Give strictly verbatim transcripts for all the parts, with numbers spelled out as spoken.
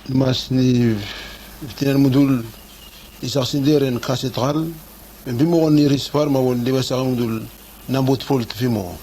Mas ni fiftin mudul i saksinde ren kase takal, be bimo kon ni risfar ma won liva saka mudul nambut fol tufimo.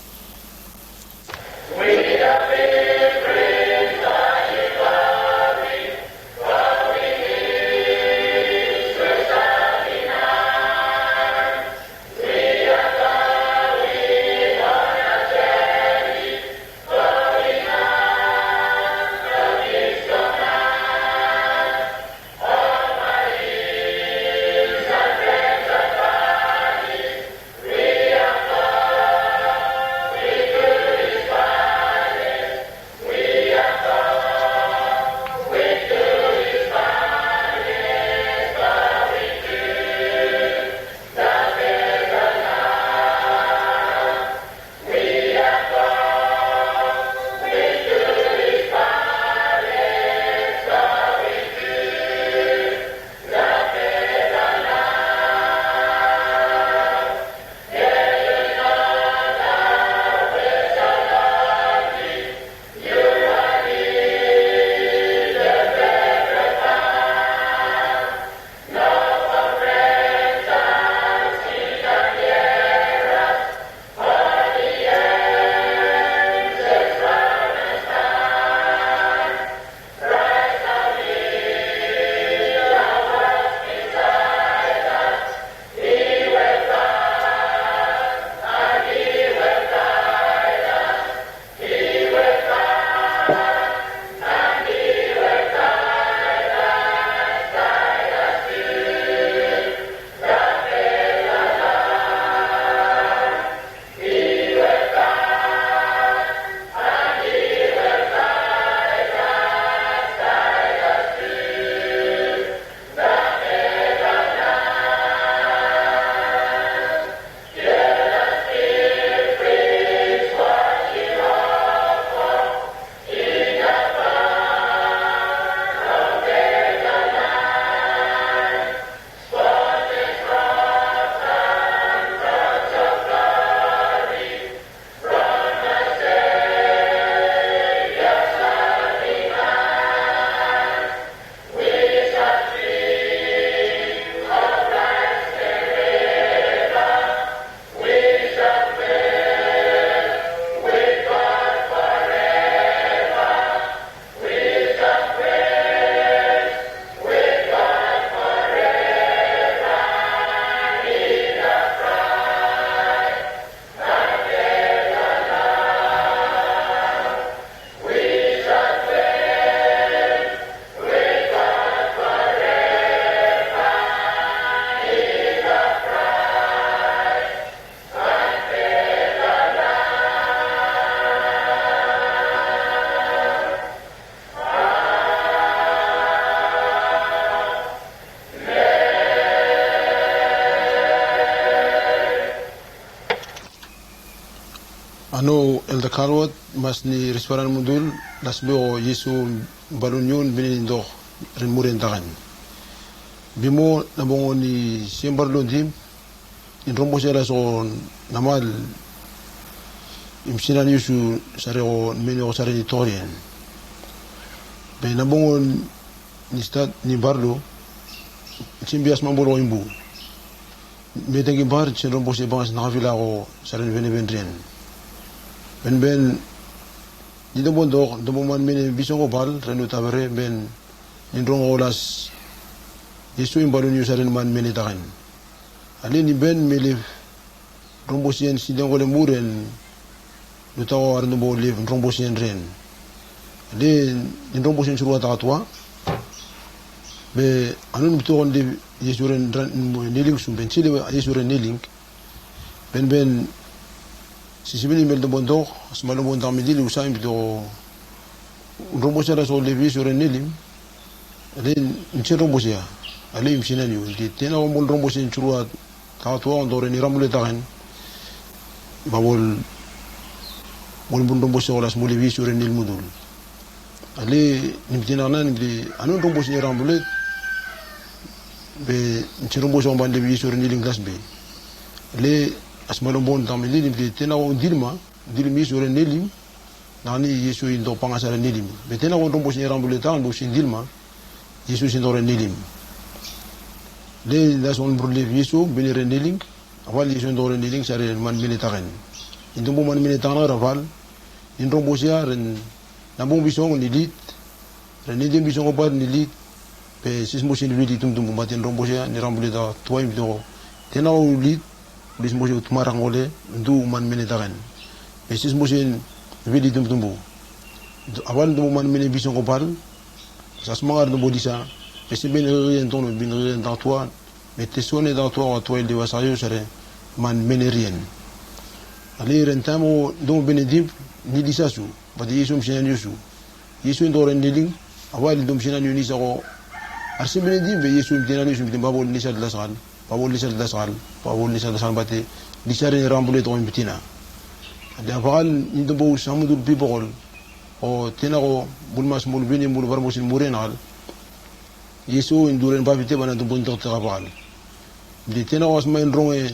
Ano Elder Carlwood mas ni risfaran mudul las be o Yesu balun yun bini ni dok ren muren dakan. Bimo nabongo ni sembar lo dim ni drombose las o namal im sinan Yesu sare o mene o sare ni torien. Be nabongo ni stat ni barlo simbias mambolo imbu. Meteng i bar sen rombose bangas na kafila ko saren venevendren. Benben ni dobo dok dobo man mene bisong ko bal ren utavere ben ni drongo las Yesu imbalun yu saren man mene taken. Ale ni ben melef rombose en sideng ko le muren lutako arin bo lef rombose en ren. Ale ni rombose en surua takatua. Be anun bito kon lef Yesu ren ran niling sum ben sile Yesu ren niling. Ben ben sisibin imel dobon dok asma lobon dang mi lili usa im bito rombose en ras o lef Yesu ren niling. Ale ni sen rombose a ale im sinan yu iti tena ko mol rombose en surua. Takatua on dore ni rambule taken. Ba bol bol bun rombose olas mule visu re nil mudul. Ale ni bitina nan bi anu rombose ni rambule. Be ni rombose on ban de visu re niling das be. Ale asma lombon tang mi lili bi tena on dilma dilma visu re niling. Nani Yesu in do panga sara nilim be tena on rombose ni rambule taken do sin dilma. Iesu i sindok ren niling. Le i las wan bru lef Iesu bini ren niling. Aval Iesu i sindok ren niling save ren man mene taken. I dombo man mene taken aval. I ron bos ia ren nambong bisong ni lid. Ren nidem bisong o bal ni lid. Be sismosin vil i tumtumbu mate ren ron bos ia ni rambule ta tuai mitoko. Tena o lid. Lis mosi u tmarak ngole. Du man mene taken. Be sismosin vil i tumtumbu. Aval dombo man mene bisong o bal. Sasmanga ren dombo lisa. Be seben rerien tono bin rerien ta tua. Me tesone ta tua o tua i liva sayo sare man mene rien. Ali ren taem o dombo bene dib ni lisa su. Bate Iesu msina ni usu. Iesu i dok ren niling. Aval i dom sina ni uni sako. Arsi bene dim be Iesu i mtina ni usu i mtin babol ni sal dasal. Babol ni sal dasal. Babol ni sal dasal bate. Ni sal ren rambule toko i mtina. Ade avakal ni dombo u samudul pipokol. O tena ko bul mas mul vini mul varmosin murin al. Iesu i duren bapite bana dombo i doktek avakal. Mti tena ko asma i ronge.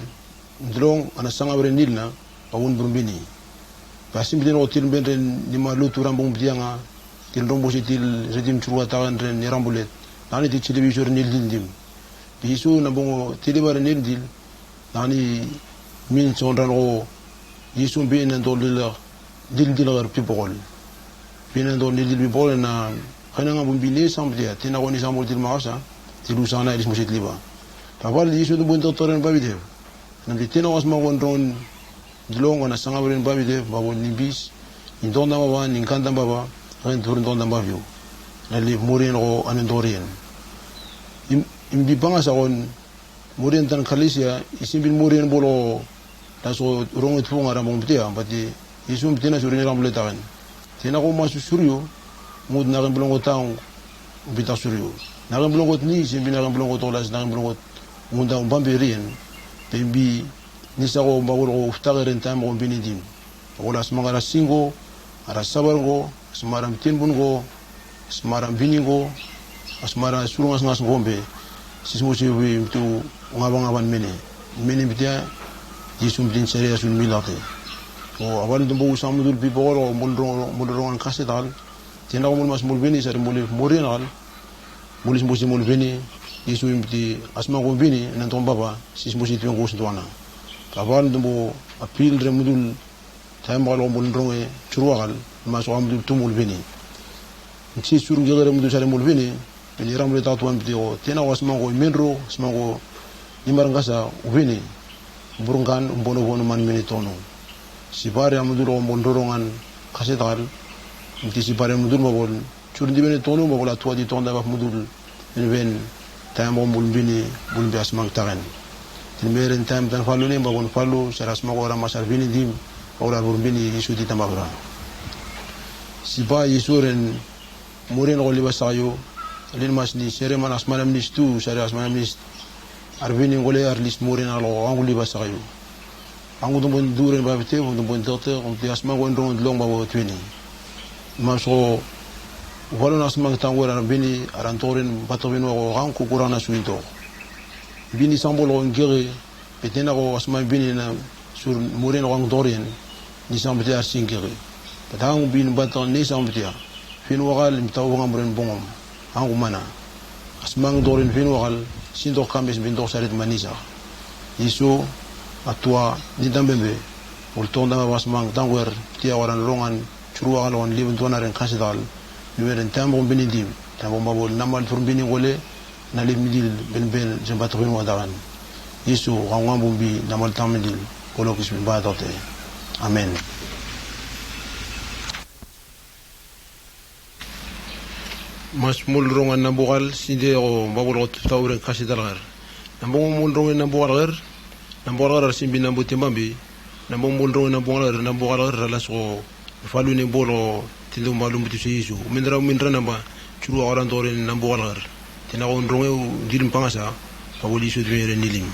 Dilong ana sangap ren nil na. Ba won bru bini. Ba simbi tena ko til ben ren nima lutu rambong btianga. Til rombosi til redim churua takan ren ni rambulet. Nani til chilibi isu ren nil dil dim. Bi isu na bongo tiliba ren nil dil. Nani min son ran ko Iesu bin na dol dil dil dil ker pipokol. Bin na dol dil dil pipokol na kena nga bun bin ni samtia. Tena ko ni samol dil makasa. Til usana ilis mosi tiliba. Taval Iesu tu bun doktor ren babite. Namti tena ko asma ko ndron dilong ko na sangap ren babite. Babol ni bis. Ni donda baba ni kanda baba. Ren tur donda babio. Na lif morien ko anen dorien. Im, im bi bangasa kon Morien tan Kalesia i simbin morien bolo. Taso ronge tupunga rambong btia bati i sum tina suri ni rambole taken. Tina ko masu surio. Mut naken bilong ko taong. Bita surio. Naken bilong ko tni simbin naken bilong ko tolas naken bilong ko. Munda umbambe rien. Pembi nisa ko babol ko uftake ren taem ko bini dim. Babol asmang ara singko. Ara sabar ko. Asmang ara mtinbun ko. Asmara bini ko. Asmara surungasngas ko be sismosi wi mtu ngabangaban mene. Mene mtia Jisu mtin sari asun milate. O aban tumbo usa mutul pipokol o mulrongan kasetal. Tena ko mulmas mulbini sari muli morienal. Mulis mosi mulbini Jisu mti asma ko bini nan tombaba sismosi tueng ko usntuana. Aban tumbo apil re mutul Taem bakal ko bun ronge jurwakal mas ko amdul tu mulbini. Nsi sur ngegere mudu sare mulbini. Bini ramle tatu an bidi ko tena ko asmang ko imendro asmang ko nimarangasa ubini. Burungan umbono bono man mini tonu. Sibare amdul ko bun rorongan kasetal. Nti sibare amdul mabon Jur ndi bene tonu ba bola tua di tonda ba mudul. Ven ven taem ba ko mulbini mulbi asmang taken. Tin meren taem tan falu ni ba bon falu sar asmang ko ramasar bini dim ba bola burbini Jisu di tamba bra. Siba Jisu ren murin ko liba sayo. Lin mas ni sere man asmana minis tu sare asmana minis. Ar bini ngole ar lis murin alo angu liba sayo. Angu tumbun duren ba bite, tumbun dokte, kom ti asmang ko indrong dilong ba bo twini. Mas ko valon asmang tangwer ara bini, ara ntorin bato bini ko kang kukurang na suinto. Bini sambol ko ngere, betena ko asmang bini na sur muren ko ang torin, ni sang bite ar sing ngere. Betang bini bato ni sang bite. Fin wakal im tau wanga muren bongom. Angu mana. Asmang dorin fin wakal sinto kamis bin dok sarit manisa. Isu atua ni tambembe. Ul tonda asmang tangwer tia waran rongan churu wakal wan libin tuana ren kasital. Niweren taem bom bini dim. Taem bom babol namal tur bini kole na lib midil benben semba topin watakan. Isu kangwam bom bi namal tamidil. Kolokis bin batote. Amen. Mas mul rongan nambokal sinde o babol ko tutau ren kasi talakar. Nambong mul rongan nambokal ker. Nambokal ker ar simbi nambo tembambi. Nambong mul rongan nambokal ker nambokal ker ralas ko falu ne bol ko tindong malum butu se Jisu. Mindra mindra namba churu akaran toren nambokal ker. Tena ko ndronge u dirim pangasa. Babol Jisu tu ren nilim.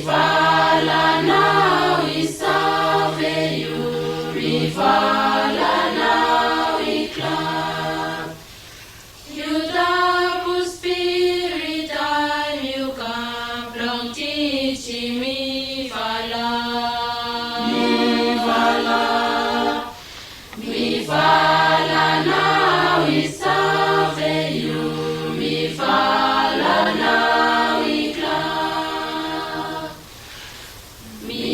Fala nao i save yu, mi fala nao i klap. Yu tabu Spirit taem yu kam blong tijim mi fala. Mi fala. Mi fala nao i save yu, mi fala nao i klap. Mi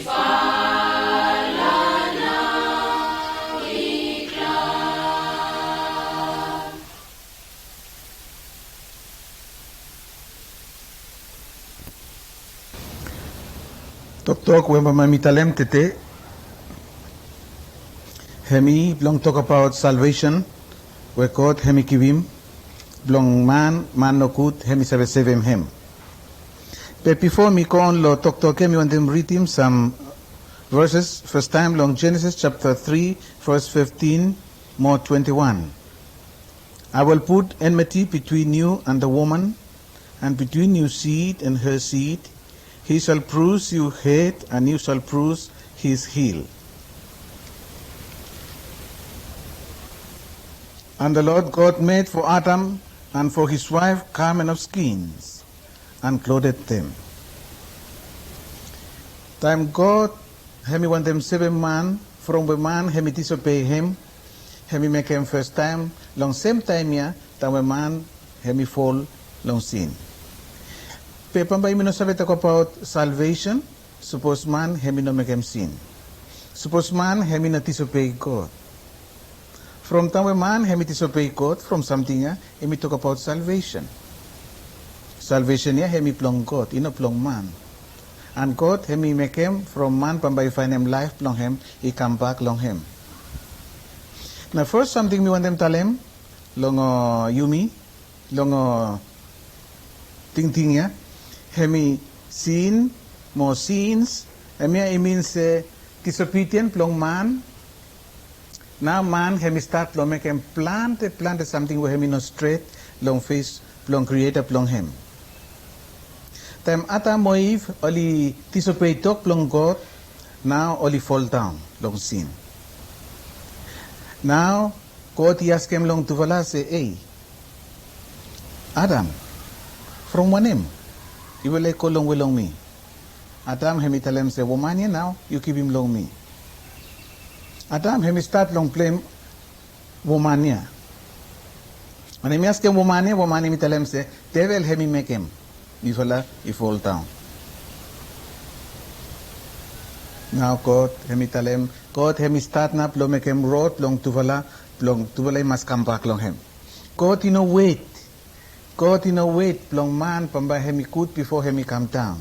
fala nao i klap. Toktok we bambae mi talem tede hemi blong tokbaot salvesen we God hemi givim blong man, man nogud hemi save sevem hem. Be bifo mi go on lo toktok ya, mi wantem ridim sam verses, fastaem long Genesis japta tri, ves fiftin mo twenti wan. I will put enmity between you and the woman, and between your seed and her seed. He shall bruise your head, and you shall bruise his heel. And the Lord God made for Adam and for his wife garment of skins, and clothed them. Taem God hemi wantem sevem man from we man hemi disobei hem, hemi mekem fastaem long sem taem ya, taem we man hemi fol long sin. Be bambae yumi no save tokbaot salvesen sapos man hemi no mekem sin. Sapos man hemi no disobei God. From taem we man hemi disobei God, from samting ya hemi tokbaot salvesen. Salvesen ya hemi blong God, i no blong man. And God hemi mekem from man bambae i faenem laef blong hem i kambak long hem. Nao fes samting mi wantem talem long, uh, yumi, long, uh, tingting ya, hemi sin mo sins, hemia i min se disobedien blong man. Nao man hemi stat long mekem plante, plante samting we hemi no stret long fes blong Krieta blong hem. Taem Adam mo Iv oli disobei tok blong God, nao oli foldaon long sin. Nao God i askem long tufala se, "Ei, Adam, from wanem yufala i go longwe long mi?" Adam hemi talem se, "Woman ya nao yu givim long mi." Adam hemi stat long blem woman ya. Wanem hemi askem woman ya, woman ya hemi talem se, "Devel hemi mekem mifala i foldaon." Nao God hemi talem, God hemi stat nao blong mekem rod blong tufala, blong tufala i mas kambak long hem. God i no wet. God i no wet blong man bambae hemi gud bifo hemi kamdaon.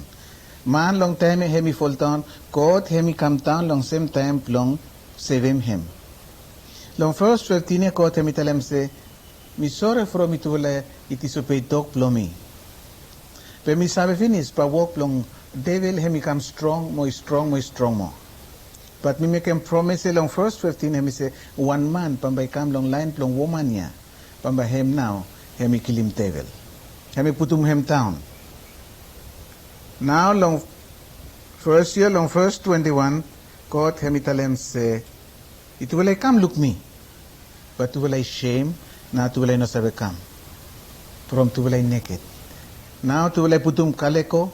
Man long taem ya hemi foldaon, God hemi kamdaon long sem taem blong sevem hem. Long ves fiftin ya God hemi talem se, "Mi sore from yufala i disobei tok blong mi. Be mi save finis bae wok blong devel hemi kam strong mo i strong mo i strong moa." Bat mi mekem promes ya long ves fiftin, hemi se, "Wan man bambae i kam long laen blong woman ya, bambae hem nao hemi kilim devel. Hemi putum hem daon." Nao long ves ya, long ves twenti wan, God hemi talem se, "Yufala i kam luk mi." Bat tufala i sem, nao tufala i no save kam. From tufala i neked. Nao tufala i putum kaleko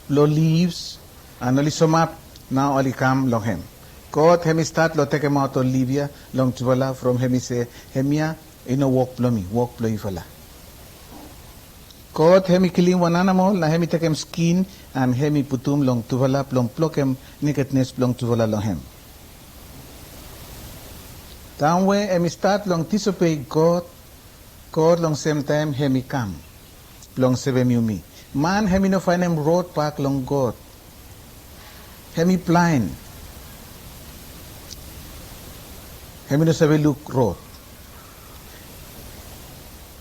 lo livs, and oli somap, nao oli kam long hem. God hemi stat lo tekemaot ol liv ya long tufala, from hemi se, "Hemia i no wok blong mi, wok blong yufala." God hemi kilim wan anamol, nao hemi tekem skin, and hemi putum long tufala blong blokem nekednes blong tufala long hem. Taem we hemi stat long disobei God, God long sem taem hemi kam blong sevem yumi. Man hemi no faenem rod bak long God. Hemi blaen. Hemi no save luk rod.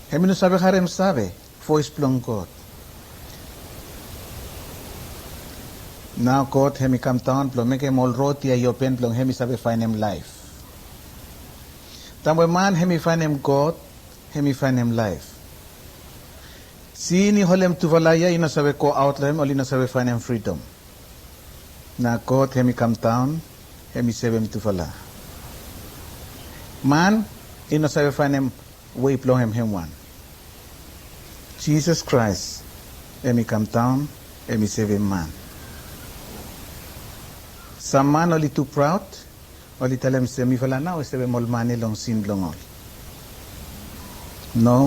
Hemi no save harem save voes blong God. Nao God hemi kamdaon blong mekem ol rod ya i open blong hemi save faenem laef. Taem we man hemi faenem God, hemi faenem laef. Sin i holem tufala ya i no save go aot long hem, oli no save faenem fridom. Na God hem i kam daon, hem i sevem tufala. Man i no save faenem wei blong hem hem wan. Jisas Kraes hem i kam daon, hem i sevem man. Sam man oli tu praod, oli talem se mifala nao i sevem ol man ya long sin blong ol. No.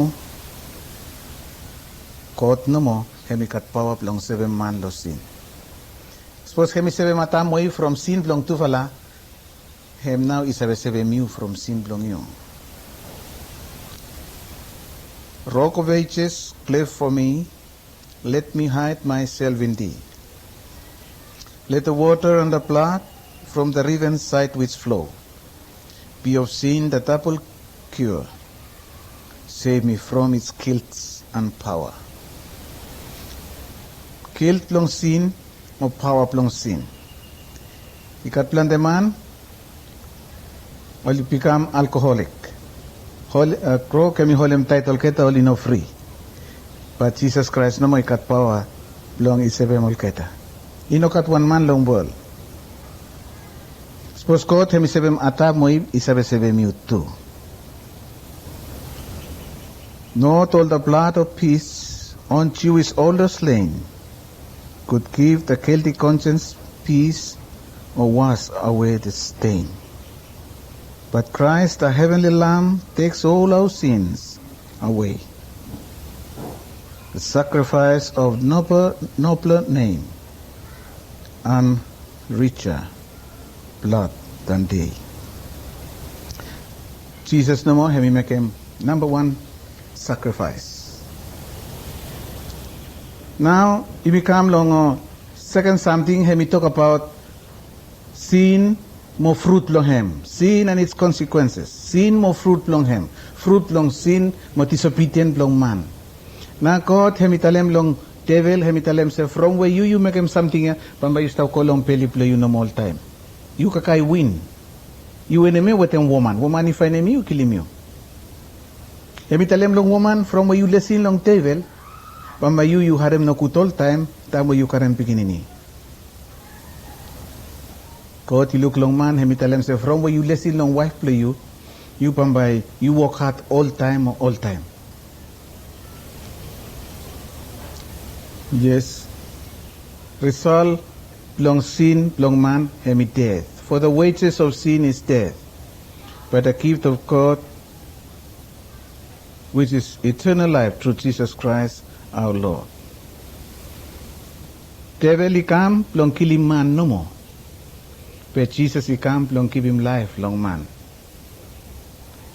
God nomo hem i gat paoa blong sevem man long sin. Sapos hem i sevem Adam wei from sin blong tufala, hem nao i save sevem yu from sin blong yu. Rock of ages, cleft for me, let me hide myself in thee. Let the water and the blood from the riven side which flow be of sin the double cure. Save me from its guilt and power. Guilt blong sin o paoa blong sin. I gat plante man oli bikam alkoholik. Hol-, a, krok hem i holem taet olgeta oli no fri. Bat Jisas Kraes nomo i gat paoa blong i sevem olgeta. I no gat wan man long wol. Sapos God hem i sevem Adam o Iv, i save sevem yu tu. Not all the blood of peace on Jewish altar slain could give the guilty conscience peace or wash away the stain. But Christ, the heavenly Lamb, takes all our sins away. The sacrifice of noble, nobler name and richer blood than they. Jisas nomo hem i mekem namba wan sakrifaes. Nao yumi kam long, uh, seken samting, hem i tokbaot sin mo frut blong hem. Sin and its consequences. Sin mo frut blong hem. Frut blong sin mo disobidien blong man. Nao God hem i talem long devel, hem i talem se, from we yu, yu mekem samting ya, bambae yu stap go long beli blong yu nomo oltaem. Yu kakae win. Yu enemi wetem woman. Woman i faenem yu, kilim yu. Hem i talem long woman, from we yu lesin long devel, bambae yu, yu harem nogud oltaem, taem we yu karem pikinini. God i luk long man, hem i talem se, from we yu lesin long waef blong yu, yu bambae yu wok had oltaem o oltaem. Yes. Risol blong sin blong man hem i ded. For the wages of sin is death. But the gift of God, which is eternal life through Jesus Christ our Lord. Devel i kam blong kilim man nomo. Be Jisas i kam blong givim laef long man.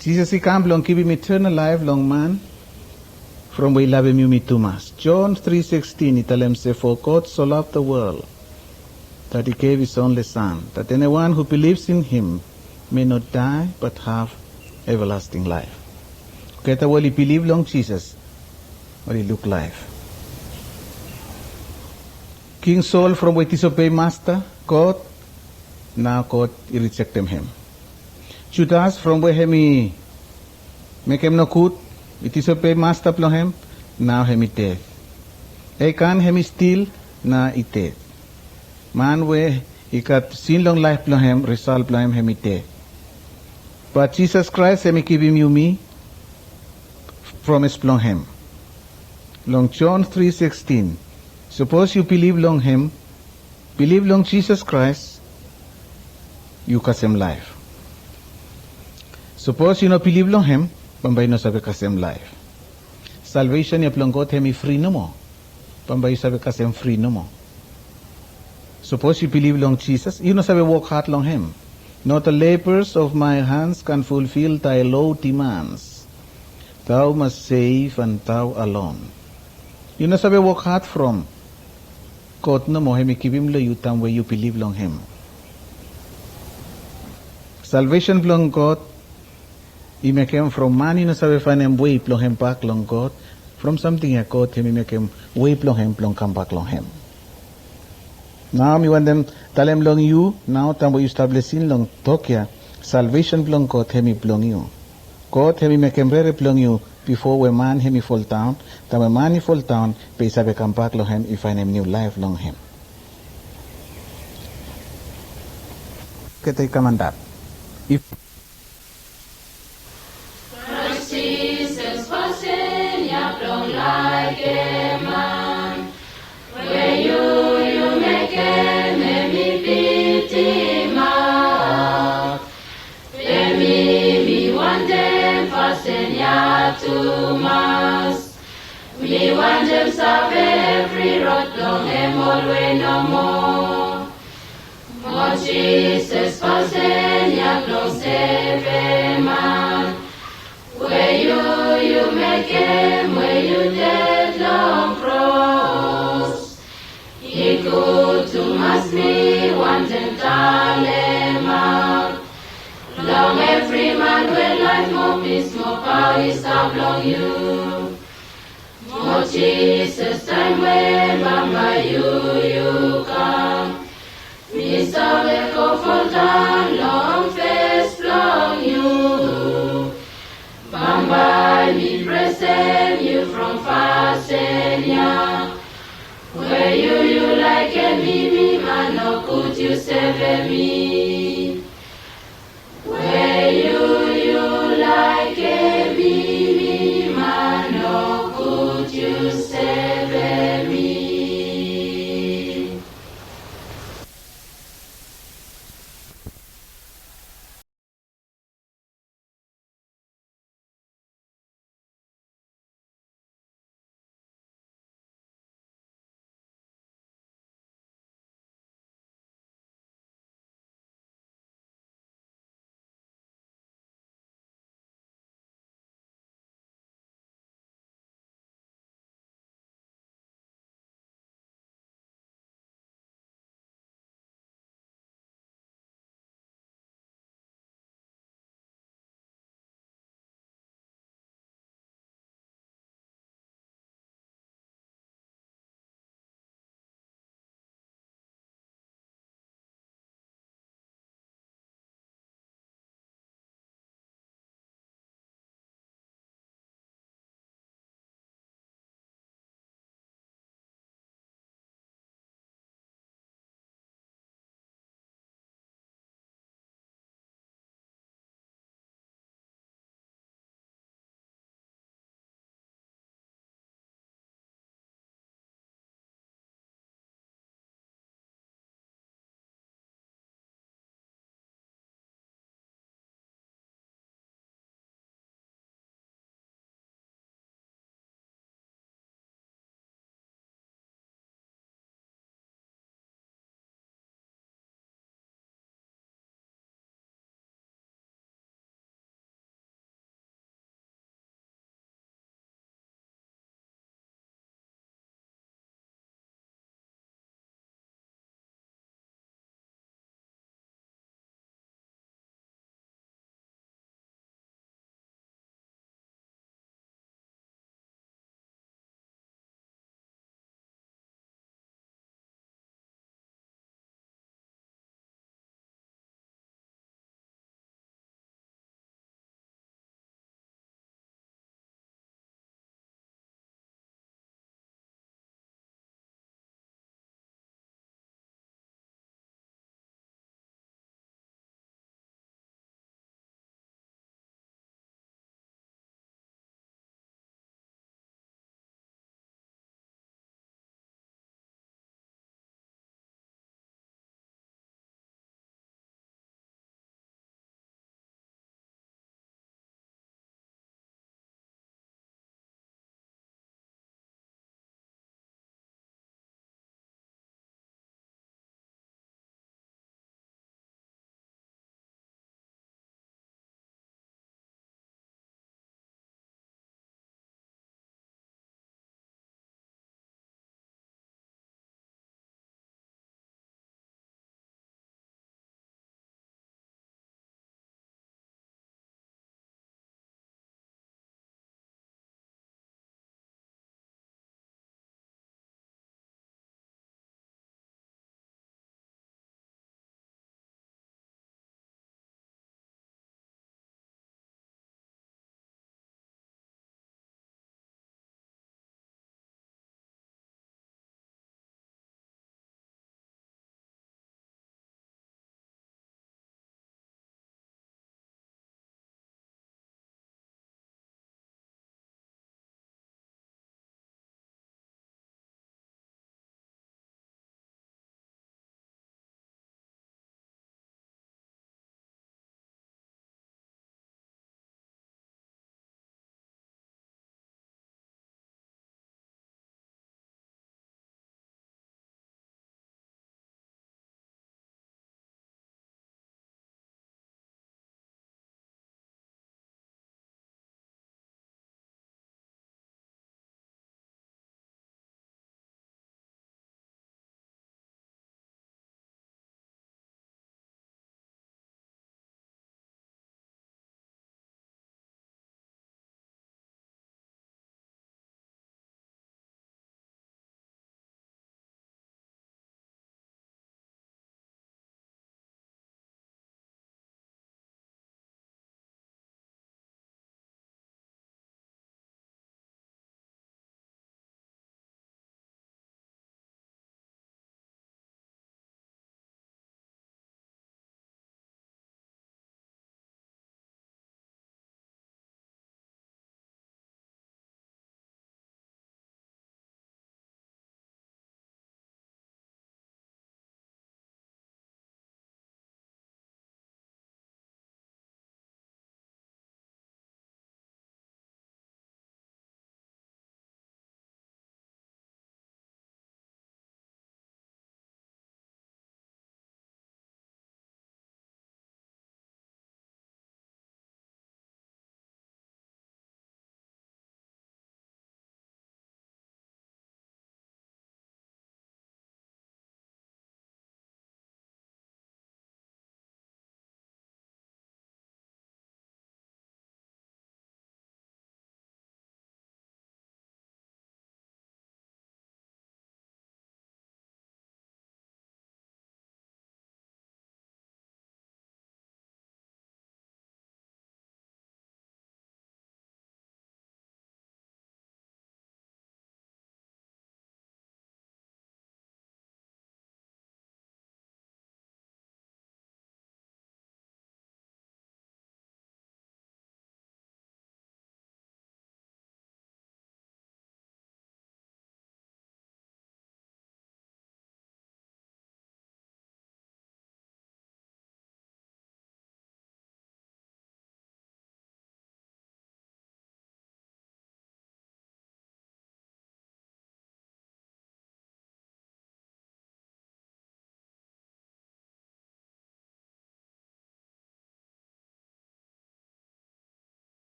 Jisas i kam blong givim eternal laef long man from we i lavem yumi tumas. John three sixteen i talem se, for God so loved the world that he gave his only Son, that anyone who believes in him may not die but have everlasting life. Olgeta we oli bilif long Jisas oli luk laef. King Sol from we i disobei Masta God, nao God i rijektem hem. Judas from we hem i mekem nogud, i disobei Masta blong hem, nao hem i ded. Ekan hem i stil, nao i ded. Man we i gat sin long laef blong hem, risol blong hem hem i ded. Bat Jisas Kraes hem i givim yumi promes blong hem. Long John three sixteen, sapos yu bilif long hem, bilif long Jisas Kraes, yu kasem laef. Sapos yu no bilif long hem, bambae yu no save kasem laef. Salvesen ya blong God hem i fri nomo. Bambae yu save kasem fri nomo. Sapos yu bilif long Jisas, yu no save wok had long hem. Not the labors of my hands can fulfill thy law demands. Thou must save and thou alone. Yu no save wok had from God nomo hem i givim long yu taem we yu bilif long hem. Salvesen blong God i mekem from man i no save faenem wei blong hem bak long God. From samting ya God hem i mekem wei blong hem blong kambak long hem. Nao mi wantem talem long yu, nao taem we yu stap lesin long tok ya, salvesen blong God hem i blong yu. God hem i mekem rere blong yu bifo we man hem i foldaon, taem we man i foldaon be i save kambak long hem i faenem niu laef long hem. Olgeta i kam antap. If Kraes Jisas fasin ya blong laekem man, we yu yu mekem hem i bitim ap. Be mi mi wantem fasin ya tumas. Mi wantem save evri rod blong hem olwe nomo. Mo Jisas fasin ya blong sevem man, we yu yu mekem we yu ded long kros. I gud tumas mi wantem talemaot long evri man we laef mo pis mo paoa i stap long yu. Mo Jisas, taem we bambae yu yu kam, mi save go foldaon long fes blong yu. Bambae mi presem yu from fasin ya, we yu yu laekem mi, mi man nogud yu sevem mi.